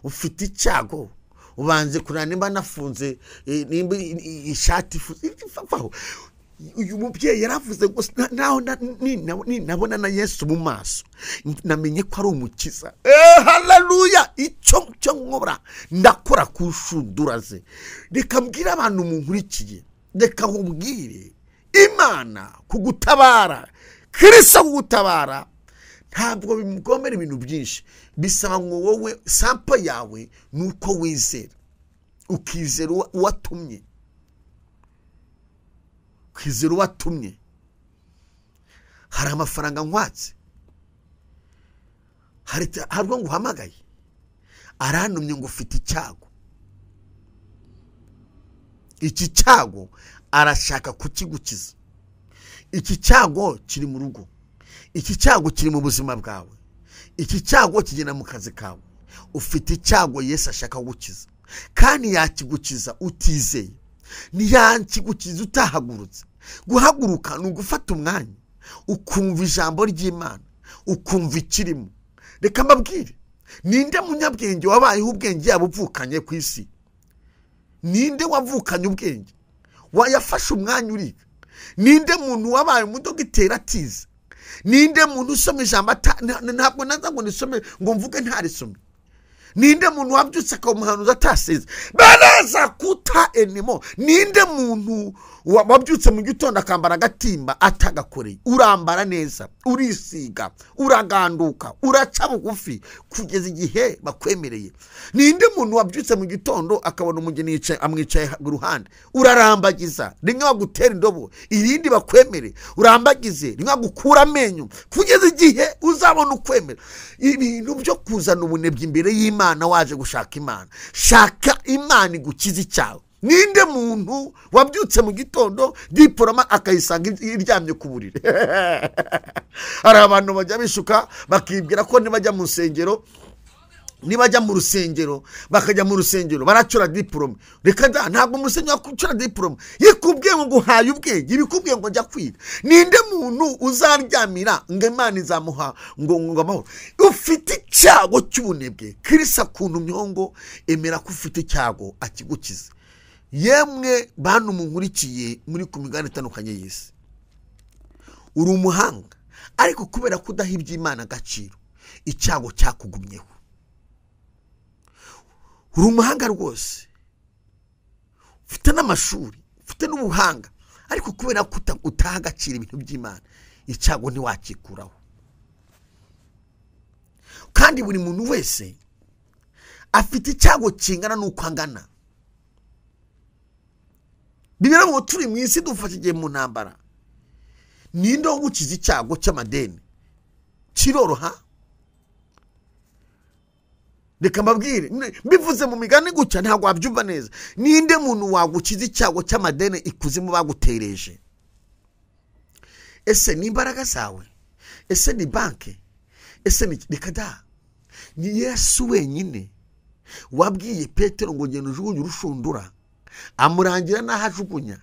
Ufite icyago, ubanze kureba nimba nafunze, nimba ishati ifunze. Uyu mubyeyi yaravuze ngo naho ninabona na Yesu mu maso namenye ko ari umukiza. Haleluya! Icyo cyo nkora ndakora ku nshundura ze. Reka mbwire abantu munkurikiye, reka nkubwire, Imana kugutabara, Kristo kugutabara ntabwo bimugomera ibintu byinshi. Bisaba ngo wowe sampo yawe nuko wizera, ukizera uwatumye, ukizera uwatumye. Hari amafaranga nkwatse, hari ubwo nguhamagaye, arantumye ngo ufite icyago. Iki cyago arashaka kukigukiza. Iki cyago kiri mu rugo, iki cyago kiri mu buzima bwawe, iki cyago kigenda mu kazi kawe. Ufite icyago Yesu ashaka gukiza, kandi yakigukiza utizeye, ntiyakigukiza utahagurutse. Guhaguruka ni ugufata umwanya ukumva ijambo ry'Imana, ukumva ikirimo. Reka mbabwire, ninde munyabwenge wabayeho ubwenge yabuvukanye ku isi? Ninde wavukanye ubwenge wayafashe umwanya uriga? Ninde muntu wabaye umudogiteri atize? Ninde muntu usoma ijambo ntabwo naza ngo nisome ngo mvuge ntarisome? Ninde muntu wabyutse akamuhanuza ataseze? Baraza kuta enemo. Ninde muntu wabyutse mu gitondo akambara agatimba atagakoreye? Urambara neza, urisiga, uraganduka, uraca bugufi kugeza igihe bakwemereye. Ninde muntu wabyutse mu gitondo akabona umugeni amwicaye iruhande? Urarambagiza, rimwe bagutera indobo, irindi bakwemere, urambagize, rimwe bagukura amenyo kugeza igihe uzabona ukwemera. Ibintu byo kuzana ubunebwe imbere y'Imana waje gushaka Imana. Shaka Imana igukize icyago. Ninde muntu wabyutse mu gitondo diporoma akayisanga iryamye ku buriri? Hari abantu bajya bishuka bakibwira ko nibajya mu rusengero, nibajya mu rusengero bakajya mu rusengero baracura diporome. Reka da, ntabwo mu rusengero bakucura diporome. Yikubwiye ngo nguhaye ubwenge, ibikubwiye ngo njya kwiga. Ninde muntu uzaryamira ngo Imana izamuha ngo amahoro? Ufite icyago cy'ubunebwe, Kristo akuntumyeho ngo emera ko ufite icyago akigukize. Yemwe bantu munkurikiye muri ku migabane itandukanye y'isi, uri umuhanga ariko kubera ko udaha iby'Imana agaciro, icyago cyakugumyeho. Uri umuhanga rwose, ufite n'amashuri, ufite n'ubuhanga, ariko kubera ko utaha agaciro ibintu by'Imana, icyago ntiwakikuraho. Kandi buri muntu wese afite icyago kingana n'uko angana. Bibera ngo turi mu isi dufashe igihe mu ntambara. Ninde wogukiza icyago cy'amadeni? Kiroroha? Reka mbabwire, mbivuze mu migani gutya ntabwo wabyumva neza. Ninde muntu wagukiza icyago cy'amadeni ikuzimu bagutereje? Ese ni imbaraga zawe? Ese ni banke? Ese ni reka da? Ni Yesu wenyine wabwiye Petero ngo genda ujugunye urushundura, amurangira n'aho ajugunya.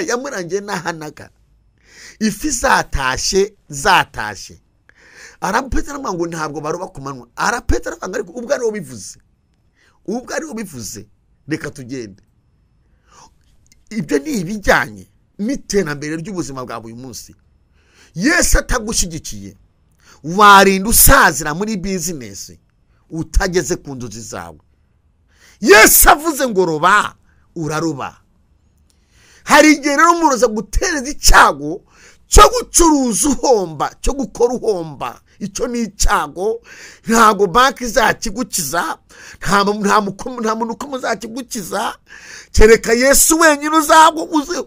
Yamurangiye n'aho anaga. Ifi zatashye zatashye. Arapetero aramubwira ngo ntabwo baroba ku manywa. Arapetero aramubwira ariko ubwo ariwe ubivuze, ubwo ariwe ubivuze, reka tugende. Ibyo ni ibijyanye n'iterambere ry'ubuzima bwa buri munsi. Yesu atagushyigikiye, warinda usazira muri bizinesi utageze ku nzozi zawe. Yesu avuze ngo roba, uraroba. Hari igihe rero umuntu aza gutereza icyago cyo gucuruza uhomba, cyo gukora uhomba. Icyo ni icyago, ntabwo banki izakigukiza, nta muntu uko muzakigukiza, kereka Yesu wenyine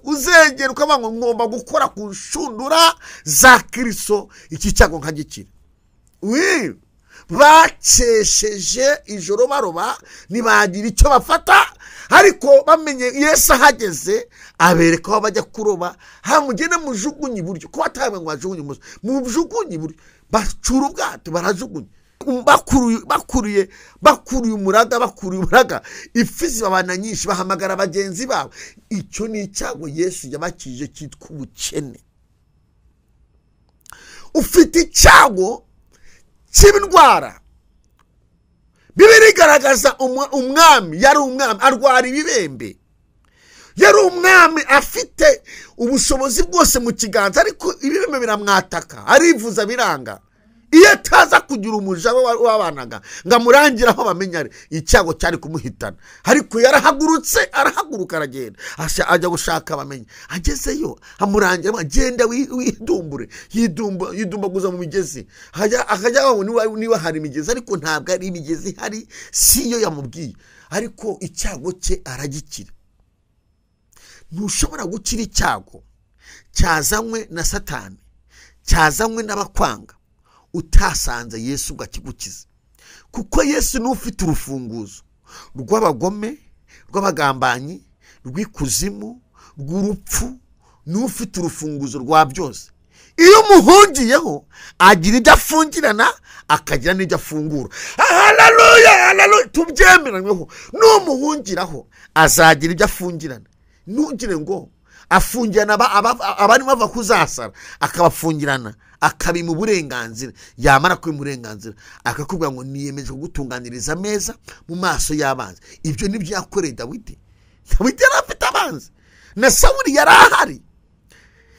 uzegera ukavuga ngo ngomba gukora ku nshundura za Kristo, iki cyago nkagikira. Bakesheje ijoro baroba ntibagira icyo bafata, ariko bamenye Yesu ahageze abereka aho bajya kuroba. Hamugende mujugunye iburyo, ko batawe ngo bajugunye ibumoso, mujugunye iburyo. Bacura ubwato barajugunya, bakuruye umuraga, ifi zibabana nyinshi, bahamagara bagenzi babo. Icyo ni icyago Yesu yabakije cyitwa ubukene. Ufite icyago cy'indwara. Bibiliya igaragaza umwami, yari umwami arwara ibibembe, yari umwami afite ubushobozi bwose mu kiganza, ariko ibibembe biramwataka, arivuza biranga. Iyo ataza kugira umuja we wabanaga ngo amurangire aho bamenya ari, icyago cyari kumuhitana. Ariko yarahagurutse, arahaguruka aragenda, ajya gushaka abamenye. Agezeyo amurangira, agenda widumbure, yidumbaguza mu migezi, akajya aho niba hari imigezi, ariko ntabwo ari imigezi ihari, si yo yamubwiye. Ariko icyago cye aragikira. Ntushobora gukira icyago cyazanywe na Satani, cyazanywe n'abakwanga, utasanze Yesu ngo akigukize. Kuko Yesu ni ufite urufunguzo rw'abagome, rw'abagambanyi, rw'ikuzimu, rw'urupfu, ni ufite urufunguzo rwa byose. Iyo umuhungiyeho agira ibyo afungirana, akagira n'ibyo afungura. Haleluya, haleluya, tubyemeranyweho. Numuhungiraho azagira ibyo afungirana. Ntugire ngo afungirana abarimo bava kuzasara, akabafungirana, akabima uburenganzira. Yamara kubima uburenganzira akakubwira ngo niyemeje kugutunganiriza ameza mu maso y'abanzi. Ibyo nibyo yakoreye Dawidi. Dawidi yari afite abanzi, na Sawuli yari ahari,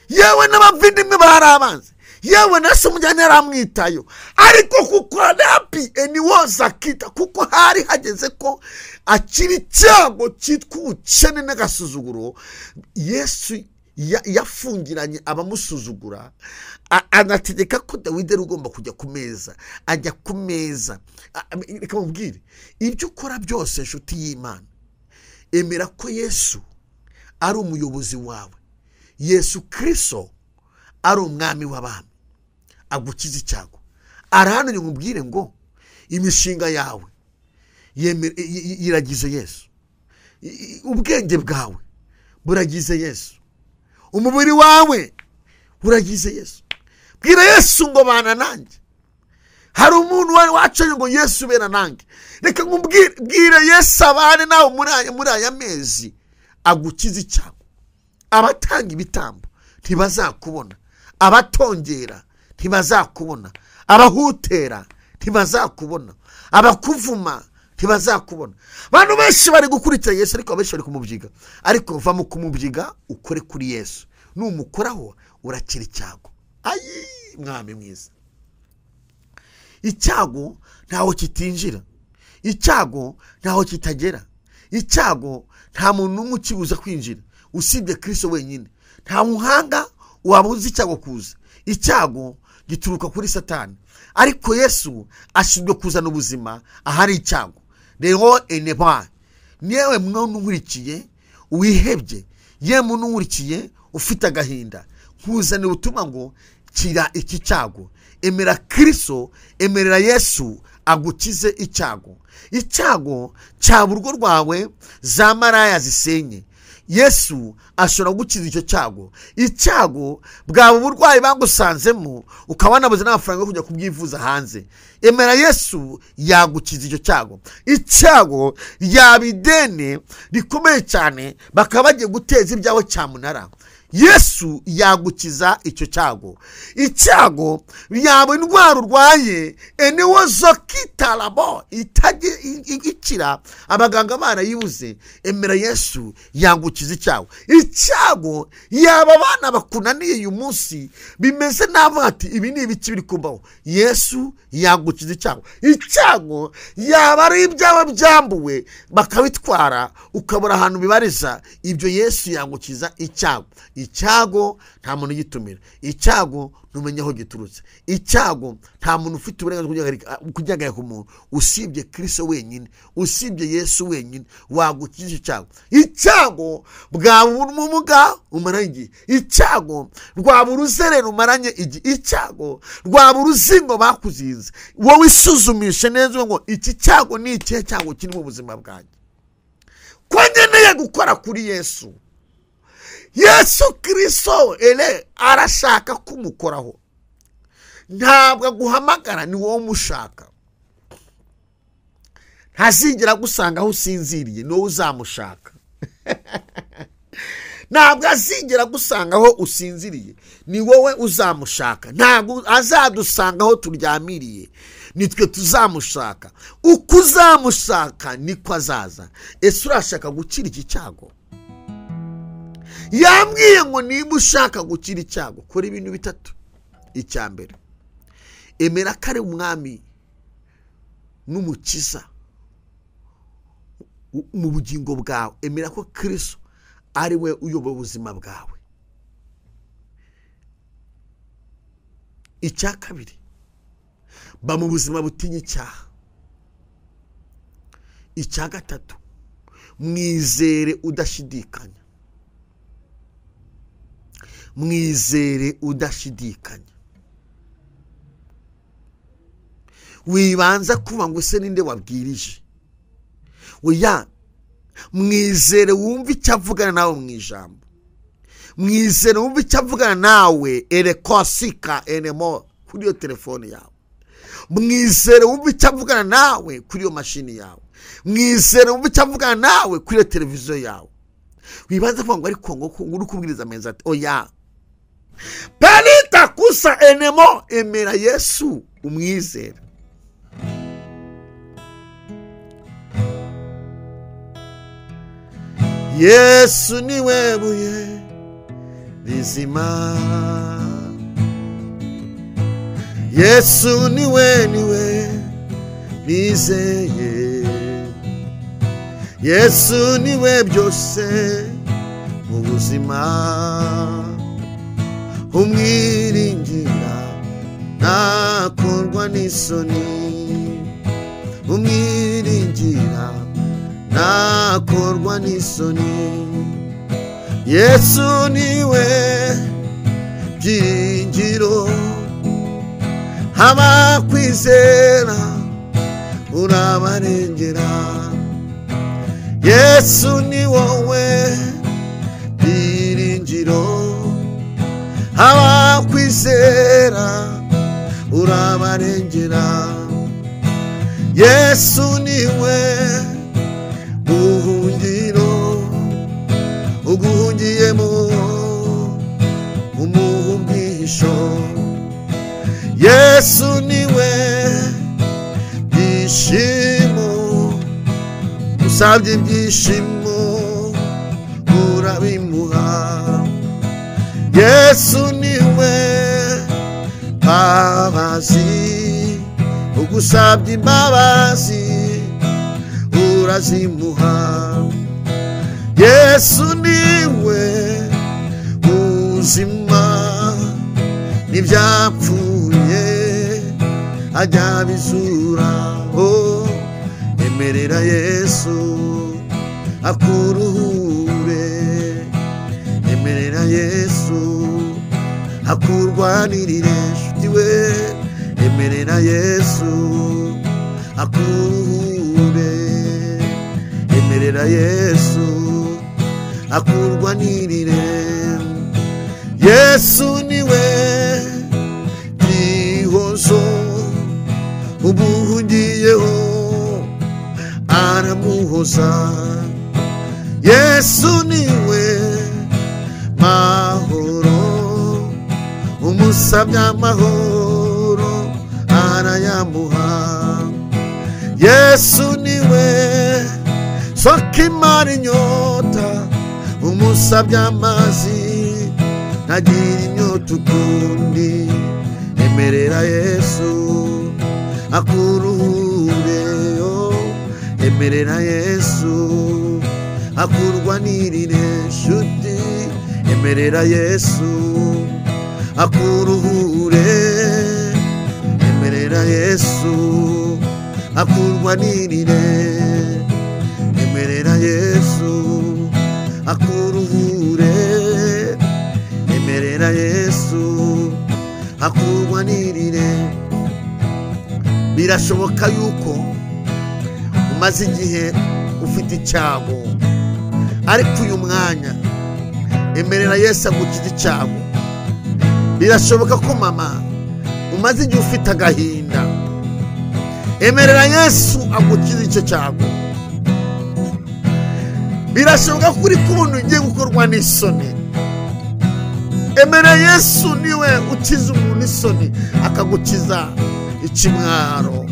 yewe n'abavandimwe bari abanzi, yewe na se umujyana yari amwitayo. Ariko kuko rapi eniwoza kita, kuko hari hageze ko akiri icyago cyitwa ubukene n'agasuzuguro, Yesu yafungiranye abamusuzugura, anategeka ko Dawidi ari ugomba kujya ku meza. Ajya ku meza. Reka mubwire, ibyo ukora byose inshuti y'Imana, emera ko Yesu ari umuyobozi wawe, Yesu Kristo ari umwami w'abami, agukiza icyago. Arahananye nkubwire ngo imishinga yawe iragize Yesu, ubwenge bwawe buragize Yesu, umubiri wawe uragize Yesu. Bwira Yesu ngo bana nanjye. Hari umuntu wacanye ngo Yesu bera nanjye. Reka nkubwire, bwira Yesu abane nawe muri aya mezi, agukiza icyago. Abatanga ibitambo ntibazakubona, abatongera ntibazakubona, abahutera ntibazakubona, abakuvuma ntibazakubona. Abantu benshi bari gukurikira Yesu, ariko abenshi bari kumubyiga. Ariko va mu kumubyiga ukore kuri Yesu. Numukoraho urakira icyago. Ayi mwami mwiza. Icyago ntaho kitinjira, icyago ntaho kitagera, icyago nta muntu n'umwe ukibuza kwinjira usibye Kristo wenyine. Nta muhanga wabuze icyago kuza. Icyago gituruka kuri Satani, ariko Yesu ashinzwe kuzana ubuzima ahari icyago. Rero eneba niwe mwana unkurikiye wihebye, ye muntu unkurikiye ufite agahinda, nkuzanira ubutumwa ngo kira iki cyago. Emera Kristo, emerera Yesu agukize icyago. Icyago cyaba urugo rwawe, za maraya zisenye, Yesu ashobora gukiza icyo cyago. Icyago bwaba uburwayi bagusanzemo, ukaba wanabuze n'amafaranga yo kujya kubyivuza hanze, emera Yesu yagukiza icyo cyago. Icyago yaba ideni rikomeye cyane, bakaba bagiye guteza ibyawe cyamunara, Yesu yagukiza icyo cyago. Icyago yaba indwara urwaye eniwozokitarabo ikira abaganga barayibuze, emera Yesu yagukiza icyago. Icyago yaba abana bakunaniye uyu munsi bimeze nabi ati ibi ni ibiki biri kumbaho, Yesu yagukiza icyago. Icyago yaba ari ibyawe byambuwe bakabitwara ukabura ahantu bibariza, ibyo Yesu yagukiza icyago. Icyago nta muntu ugitumira, icyago ntumenya aho giturutse, icyago nta muntu ufite uburenganzira kugihagarika umuntu usibye Kristo wenyine, usibye Yesu wenyine wagukiza icyago. Icyago bwaba ubumuga umaranye igihe, icyago rwaba uruzerero umaranye igihe, icyago rwaba uruzingo bakuzinze. Wowe isuzumishe neza ngo iki cyago ni ikihe cyago kiri mu buzima bwanjye, ko nkeneye gukora kuri Yesu. Yesu Kristo ele arashaka kumukoraho, ntabwo aguhamagara, ni wowe umushaka. Ntazigera agusanga aho usinziriye, ni wowe uzamushaka. Ntabwo azigera agusanga aho usinziriye, ni wowe uzamushaka. Ntabwo azadusanga aho turyamiriye, nitwe tuzamushaka. Uko uzamushaka niko azaza. Ese urashaka gukira iki cyago? Yambwiye ngo niba ushaka gukira icyago kora ibintu bitatu. Icya mbere, emera ko ari umwami n'umukiza mu bugingo bwawe. Emera ko Kristo ari we uyobora ubuzima bwawe. Icya kabiri, ba mu buzima butinya icyaha. Icya gatatu, mwizere udashidikanya. Mwizere udashidikanya. Wibanza kuba ngo ese ninde wabwirije, oya, mwizere wumve icyo avugana nawe mu ijambo. Mwizere wumve icyo avugana nawe erekosika enemo kuri iyo telefone yawe. Mwizere wumve icyo avugana nawe kuri iyo mashini yawe. Mwizere wumve icyo avugana nawe kuri iyo televiziyo yawe. Wibanza kuvuga ngo ariko ngo uri kubwiriza meza ati oya, perita kusa enemo. Emera Yesu umwizere. Yesu niwe buye rizima, Yesu niwe nizeye, Yesu niwe byose mu buzima, umwiringira ntakorwa n'isoni, umwiringira ntakorwa n'isoni. Yesu niwe byiringiro, abakwizera urabarengera. Yesu ni wowe byiringiro, abakwizera urabarengera. Yesu niwe buhungiro, uguhungiyemo umuha ubwihisho. Yesu niwe byishimo, usabye ibyishimo urabimuha. Yesu niwe mbabazi, ugusabye imbabazi urazimuha. Yesu niwe buzima, n'ibyapfuye ajya bizura. Oh, emerera Yesu akuruhure, emerera Yesu akurwanirire nshuti we, emerera Yesu akuruhure, emerera Yesu akurwanirire. Yesu niwe gihozo, ubuhungiyeho aramuhoza. Yesu niwe mahoro. Umusabye amahoro arayamuha. Yesu niwe soko imara inyota, umusabye amazi ntagira inyota ukundi. Emerera Yesu akuruhure, emerera Yesu akurwanirire nshuti, emerera Yesu akuruhure, emerera Yesu akurwanirire, emerera Yesu akuruhure, emerera Yesu akurwanirire. Birashoboka yuko umaze igihe ufite icyago, ariko uyu mwanya emerera Yesu agukize icyago. Birashoboka ko mama umaze igihe ufite agahinda, emerera Yesu agukize icyo cyago. Birashoboka ko uri kubona ugiye gukorwa n'isoni, emerera Yesu niwe ukiza umuntu isoni, akagukiza ikimwaro.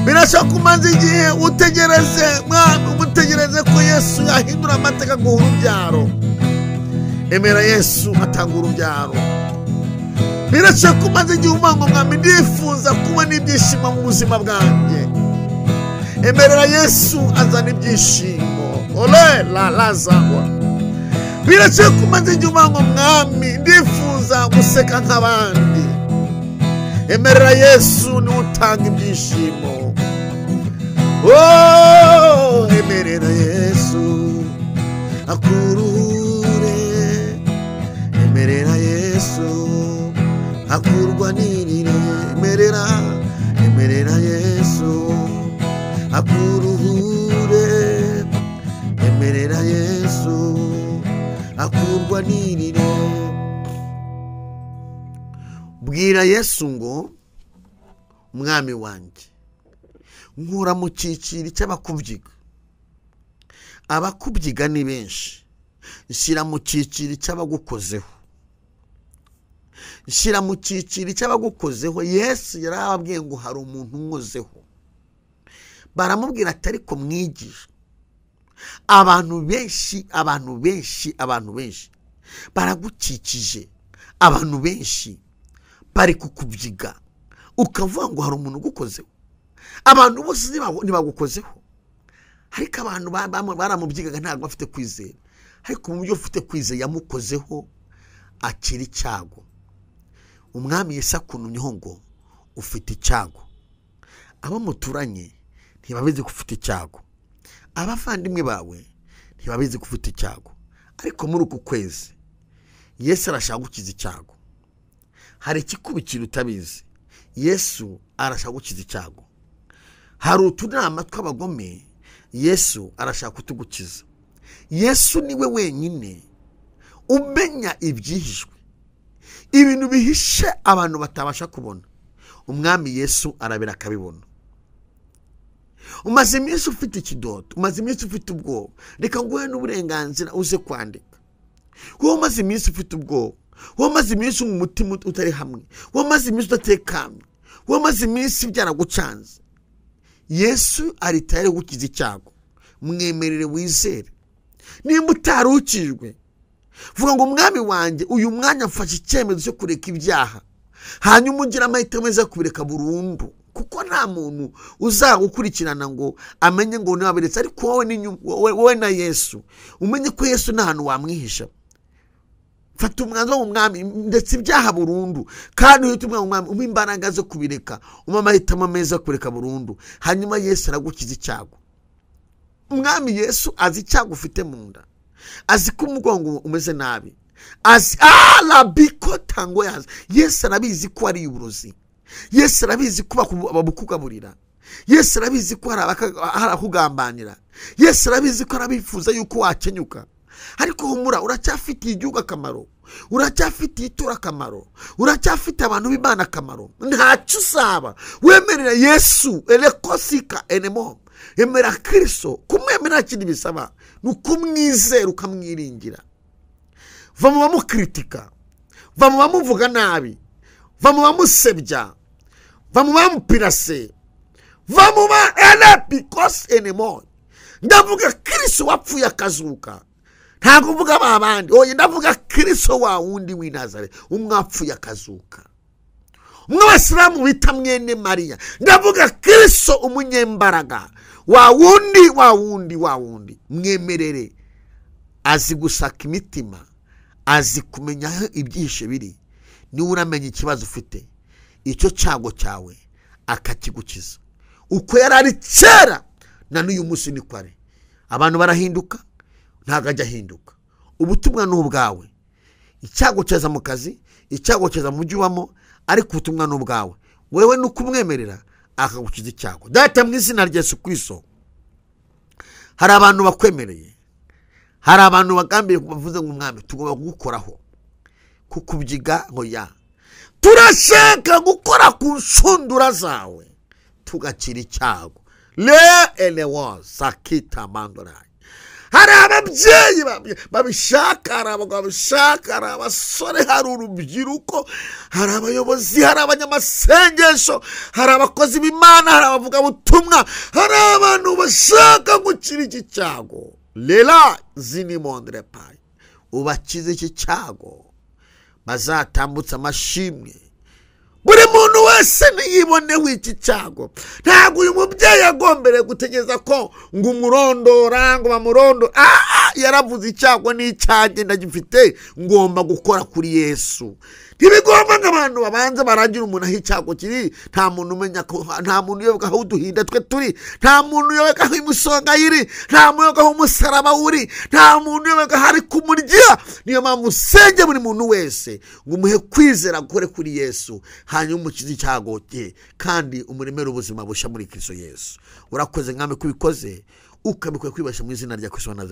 Birashoboka ko umaze igihe utegereze mwami, umutegereze ko Yesu yahindura amateka aguha urubyaro, emera Yesu atanga urubyaro. Birashoboka ko umaze igihe uvuga ngo mwami ndifuza kubona ibyishimo mu buzima bwanjye, emerera Yesu azana ibyishimo. Ole la lazangwa. Birashoboka ko umaze igihe uvuga ngo mwami ndifuza guseka nk'abandi, emerera Yesu niwe utanga ibyishimo. Oh, emerera Yesu akuruhure, emerera Yesu akurwanirire, emerera, emerera Yesu akuruhure, emerera Yesu akurwanirire. Bwira Yesu ngo mwami wanjye nkura mu cyiciro cy'abakubyiga. Abakubyiga ni benshi, nshyira mu cyiciro cy'abagukozeho, nshyira mu cyiciro cy'abagukozeho. Yesu yarababwiye ngo hari umuntu unkozeho, baramubwira ati ariko mwigisha, abantu benshi, abantu benshi, abantu benshi baragukikije, abantu benshi bari kukubyiga, ukavuga ngo hari umuntu ugukozeho. Abantu bose ntibagukozeho, ariko abantu baramubyigaga ntabwo bafite kwizera, ariko mu buryo ufite kwizera yamukozeho akira icyago. Umwami Yesu akunumyeho ngo ufite icyago. Abo muturanye ntibabizi ko ufite icyago, abavandimwe bawe ntibabizi ko ufite icyago, ariko muri uku kwezi Yesu arashaka gukiza icyago. Hari ikikubikira utabizi, Yesu arashaka gukiza icyago. Hari utunama tw'abagome, Yesu arashaka kutugukiza. Yesu niwe wenyine umenya ibyihishwe, ibintu bihishe abantu batabasha kubona. Umwami Yesu arabira akabibona. Umaze iminsi ufite ikidodo, umaze iminsi ufite ubwoba, reka nguhe n'uburenganzira uze kwandika. Wowe umaze iminsi ufite ubwoba, wowe umaze iminsi umutima utari hamwe, wowe umaze iminsi udatekanye, wowe umaze iminsi byaragucanze, Yesu ari tayari gukiza icyago. Mwemerere wizere. Nimba utarukijwe, vuga ngo mwami wanjye uyu mwanya mfashe icyemezo cyo kureka ibyaha, hanyuma ugira amahitamo meza yo kubireka burundu, kuko nta muntu uzagukurikirana ngo amenye ngo ntiwabiretse, ariko wowe na Yesu umenye ko Yesu nta hantu wamwihisha. Fata umwanzuro w'umwami ndetse ibyaha burundu, kandi uhite umwami umpa imbaraga zo kubireka, umpa amahitamo meza yo kureka burundu, hanyuma Yesu aragukiza icyago. Umwami Yesu azi icyago ufite mu nda, azi ko umugongo umeze nabi, azi arabiko tango yazi. Yesu arabizi ko ari uburozi, Yesu arabizi ko babukugaburira, Yesu arabizi ko hari abakugambanira, Yesu arabizi ko arabifuza yuko wakenyuka. Ariko humura, uracyafitiye igihugu akamaro, uracyafitiye itora akamaro, uracyafite abantu b'Imana akamaro. Ntacyo usaba, wemerera Yesu elekosika enemo, emera Kristo. Kumwemera kindi bisaba ni ukumwizera ukamwiringira. Va mu bamukritika, Va mu bamuvuga nabi, va mu bamusebya, va mu bamupirase, va mu ba because anymore. Ndavuga Kristo wapfuye akazuka, ntabwo mvuga ba bandi. Oya, ndavuga Kristo wa wundi w'i Nazareti, umwe wapfuye akazuka, umwe w'abasilamu bita mwene Mariya. Ndavuga Kristo umunyembaraga, wa wundi wa wundi wa wundi. Mwemerere, azi gusaka imitima, azi kumenya aho ibyihishe biri. Niwe uramenya ikibazo ufite, icyo cyago cyawe akakigukiza. Uko yari ari kera na n'uyu munsi niko ari. Abantu barahinduka, ntabwo ajya ahinduka. Ubutumwa ni ubwawe. Icyago cyaza mu kazi, icyago cyaza mu mujyi ubamo, ariko ubutumwa ni ubwawe. Wewe ni ukumwemerera akagukiza icyago. Data, mu izina rya Yesu Kristo, hari abantu bakwemereye, hari abantu bagambiriye bavuze ngo umwami tugomba kugukoraho, kukubyiga ngo ya turashaka gukora ku nshundura zawe tugakira icyago. Le elewa sakita mandorai. Hari ababyeyi babishaka, hari abagabo babishaka, hari abasore, hari urubyiruko, hari abayobozi, hari abanyamasengesho, hari abakozi b'Imana, hari abavugabutumwa, hari abantu bashaka gukira iki cyago. Lela zinimondre pai, ubakize iki cyago, bazatambutse amashimwe. Buri muntu wese niyiboneho iki cyago. Ntabwo uyu mubyeyi agombereye gutegereza ko ngo umurondora, ngo bamurondora. Yaravuze icyago n'icyanjye ndagifite, ngomba gukora kuri Yesu. Ntibigomba ngo abantu babanze baragira umuntu aho icyago kiri. Nta muntu umenya ko, nta muntu uyoboka aho uduhinda twe turi, nta muntu uyoboka aho imusonga iri, nta muntu uyoboka aho umusaraba uri, nta muntu uyoboka aho ari kumurya. Niyo mpamvu usenge buri muntu wese ngo umuhe kwizera gukore kuri Yesu, hanyuma umukize icyago cye kandi umuremere ubuzima bushya muri Kristo Yesu. Urakoze mwami kubikoze, ukabikora kwibasha mu izina rya Kristo wa Nazareti.